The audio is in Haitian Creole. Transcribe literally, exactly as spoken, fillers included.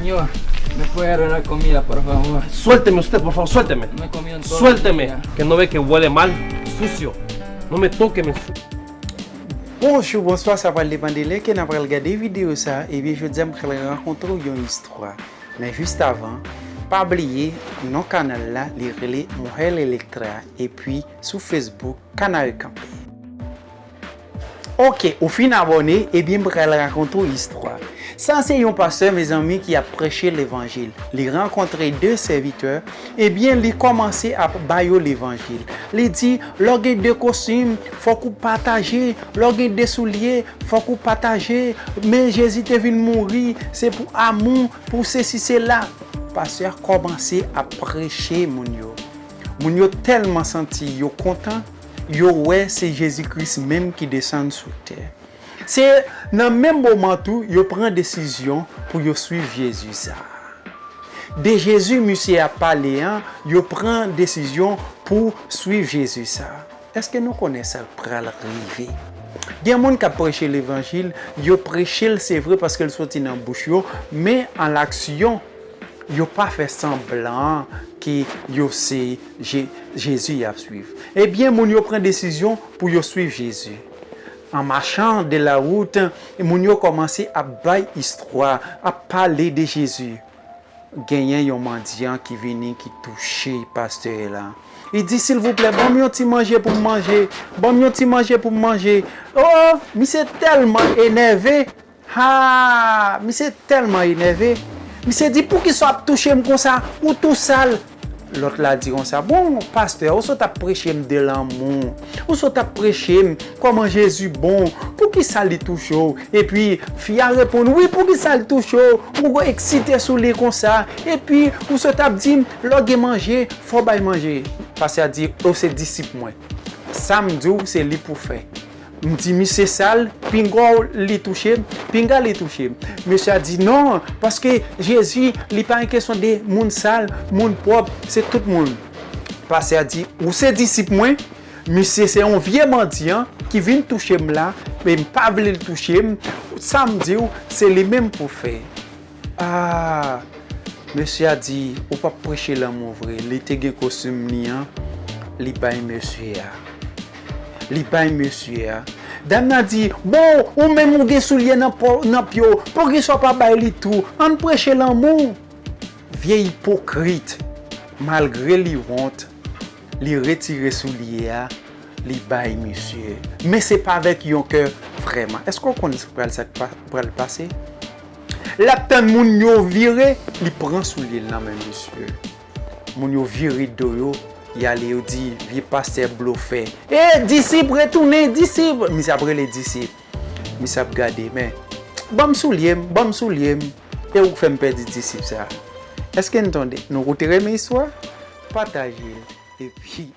Señor, ¿me puede arreglar la comida, por favor? Suélteme usted, por favor, suélteme. Me comí en todo el Suélteme, día. Que no ve que huele mal, sucio. No me toque, me... Bonjou, bonswa, sa pral depann de lè ke n ap pral gade videyo sa. Ebyen, jodi a m pral rakonte w yon istwa. Men jis avan, pa bliye, non kanal la, li rele Mujer Electra, epi sou Facebook, Kanal Kanpe. Oke, ou fin abòne, ebyen m pral rakonte w istwa. Sa se yon pastè, mezanmi, ki ap preche levanjil. Li rankontre de sèvitè, ebyen li kòmanse ap ba yo levanjil. Li di, lè w gen de kostim, fòk ou pataje. Lè w gen de soulye, fòk ou pataje. Men Jezi te vin mouri, se pou amou, pou sesi sela. Pastè a kòmanse ap preche moun yo. Moun yo tèlman santi yo kontan, yo wè se Jezi Kris menm ki desann sou tè. Se nan menm moman tou yo pran desizyon pou yo swiv Jezi sa. De Jezi misye ap pale an, yo pran desizyon pou swiv Jezi sa. Èske nou konnen sa k pral rive? Gen moun k ap preche levanjil, yo preche l se vre paske l soti nan bouch yo, men an laksyon, yo pa fè sanblan ke yo se Je- Jezi y ap swiv. Ebyen, moun yo pran desizyon pou yo swiv Jezi. An machan de la wout, moun yo kòmanse ap bay istwa, ap pale de Jezi. Genyen yon mandyan ki vini, ki touche pastè la. Li di, silvouplè, ban m yon ti manje pou m manje. Ban m yon ti manje pou m manje. Oh, misye tèlman enève. Ha, misye tèlman enève. Misye di, poukisa w ap touche m konsa? Ou tou sal. Lòt la di konsa, bon, pastè, ou sot ap preche m de lanmou. Ou sot ap preche m kòman Jezi bon. Poukisa li touche w? Epi, fi a reponn, wi, poukisa li touche w? Ou eksite sou li konsa. Epi, ou sot ap di m, lè w gen manje, fò w bay manje. Pastè a di, ou se disip mwen. Sa m di w, se li pou fè. M di misye sal, pinga w li touche m, pinga li touche m. Mesye a di non, paske Jezi, li pa yon kesyon de moun sal, moun pwòp, se tout moun. Pastè a di, ou se disip mwen, misye se yon vye mandyan ki vin touche m la, men m pa vle l touche m, sa m di w, se li menm pou fè. Ah, mesye a di, ou p ap preche lanmou vre. Li te gen kostim li an, li bay mesye a. Li bay mesye a. Dam nan di, bon, ou menm ou gen soulye nan po- nan pye w, poukisa w pa bay li tou? Ann preche lanmou. Vye ipokrit, malgre li wont, li retire soulye a, li bay misye. Men se pa avèk yon kè vrèman. Èske w konn sa k pral, sa k pa- pral pase? L ap tann moun yo vire, li pran soulye l nan men misye. Moun yo vire do yo, y ale, yo di, vye pastè blofè. E, disip, retounen, disip! Misye ap rele disip. Misye ap gade, men, ban m soulye m, ban m soulye m. E ou k fè m pèdi disip sa. Èske n tande? Nou koute renmen istwa? Pataje l. Epi,